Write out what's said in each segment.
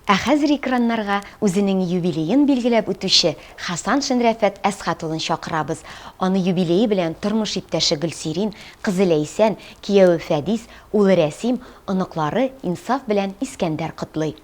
Ә хәзер экраннарга үзенең юбилеен билгеләп үтүче Хасаншин Рәфәт Әсхәт улын чакырабыз. Аны юбилее белән тормыш иптәше Гөлсирин, кызы Ләйсән, кияве Фәдис, улы Рәсим, оныклары Инсаф белән Искәндәр котлый.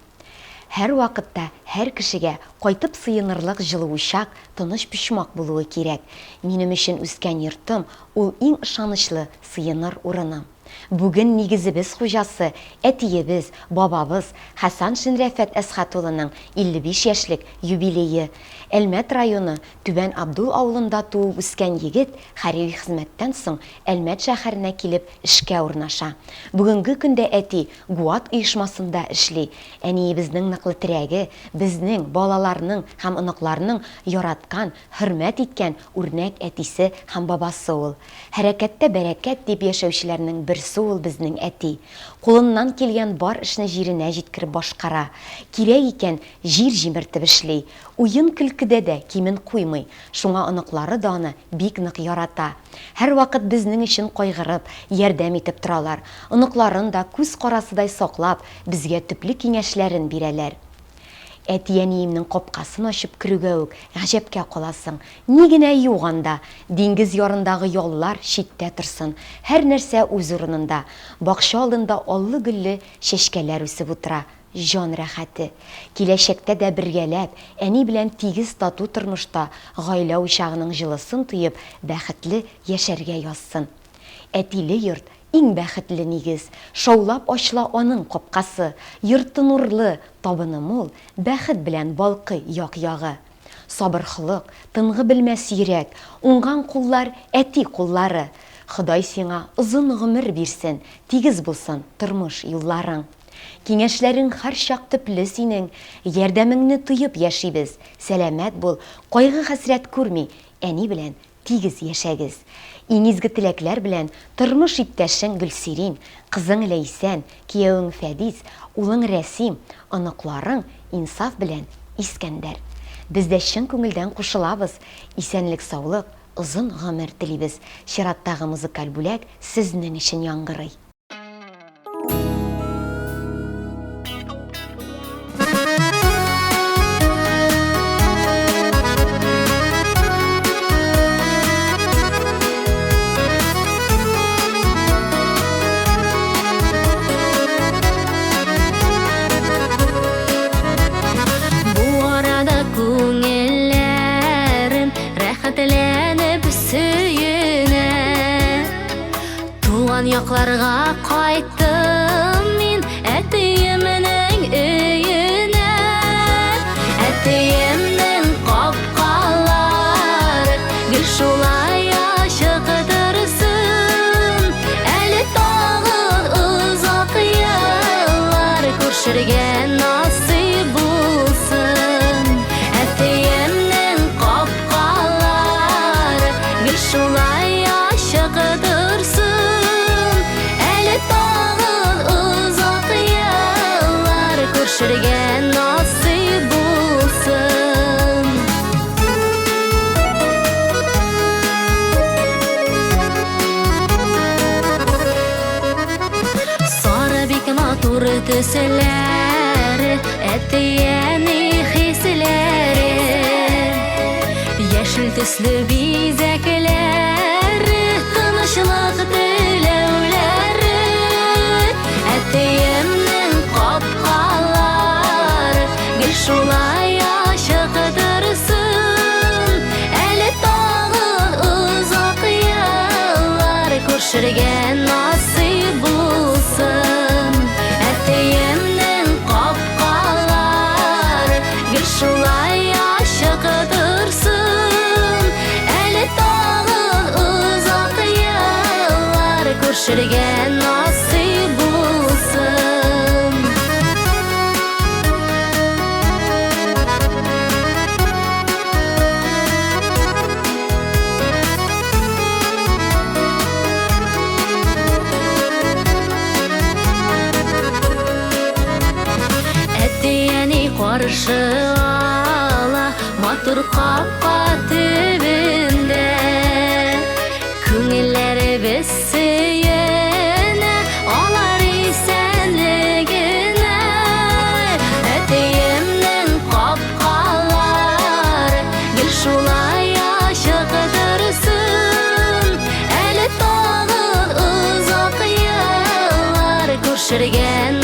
Һәрвакытта һәр кешегә кайтып сыенырлык җылы учак, тыныч почмак булуы кирәк. Минем өчен үскән йортым, ул иң ышанычлы сыеныр урыным. Бүген нигезебез хуҗасы, әтиебез, бабабыз Хәсаншин Рәфәт Әсхәт улының 55 яшьлек юбилее. Әлмәт районы Түбән Абдул авылында туып үскән егет хәрби хезмәттән соң Әлмәт шәһәренә килеп эшкә урнаша. Бүгенге көндә әти ГУАД оешмасында эшли. Әниебезнең ныклы терәге, безнең, балаларның һәм оныкларның яраткан, хөрмәт иткән үрнәк әтисе һәм бабасы ул. Хәрәкәттә бәрәкәт дип яшәүчеләрнең берсе ул безнең әти. Кулыннан килгән бар эшне җиренә җиткереп башкара. Кирәк икән, җир җимертеп эшли. Уен-көлкедә дә кимен куймый. Шуңа оныклары да аны бик нык ярата. Һәрвакыт безнең өчен кайгырып, ярдәм итеп торалар. Оныкларын да күз карасыдай саклап, безгә төпле киңәшләрен бирәләр. Әти-әниемнең капкасын ачып керүгә үк гаҗәпкә каласың. Ни генә юк анда! Диңгез ярындагы яллар читтә торсын, һәр нәрсә үз урынында. Бакча алдында аллы-гөлле чәчкәләр үсеп утыра. Җан рәхәте. Киләчәктә дә бергәләп, әни белән тигез тату тормышта, гаилә учагының җылысын тоеп, бәхетле яшәргә язсын. Әтиле йорт, Иң бәхетле нигез, шаулап ачыла аның капкасы, Йорты нурлы, табыны мул, бәхет белән балкый як-ягы. Сабыр холык, тынгы белмәс йөрәк, уңган куллар, әти куллары. Ходай сиңа озын гомер бирсен, тигез булсын тормыш юлларың. Киңәшләрең һәрчак төпле синең, ярдәмеңне тоеп яшибез. Сәламәт бул, кайгы-хәсрәт күрми, әни белән Тигез яшәгез. Иң изге теләкләр белән тормыш иптәшең Гөлсирин, кызың Ләйсән, киявең Фәдис, улың Рәсим, оныкларың Инсаф белән Искәндәр. Без дә чын күңелдән кушылабыз, исәнлек-саулык, озын гомер телибез. Чираттагы музыкаль бүләк сезнең өчен яңгырый. Бу арада күңелләрем рәхәтләнеп сөенә. Туган якларга кайттым мин әтиемнең өенә. Әтиемнең капкалары гел шулай ачык торсын. Әле тагын озак еллар күрешергә насыйп булсын. Әтиемнең капкалары гел шулай ачык торсын. Әле тагын озак еллар күрешергә насыйп булсын. Сары бик матур төсләре, әти-әни хисләре. Яшел төсле бизәкләре, тынычлык теләүләре. Әтиемнең капкалары гел шулай ачык торсын. Әле тагын озак еллар күрешергә насыйп булсын. Әтиемнең капкалары гел шулай ачык торсын. Әле тагын озак еллар күрешергә насыйп булсын. Әти-әни каршы ала матур капка төбендә. Күңелләребез сөенә алар исәнлегенә. Әти Үстергән.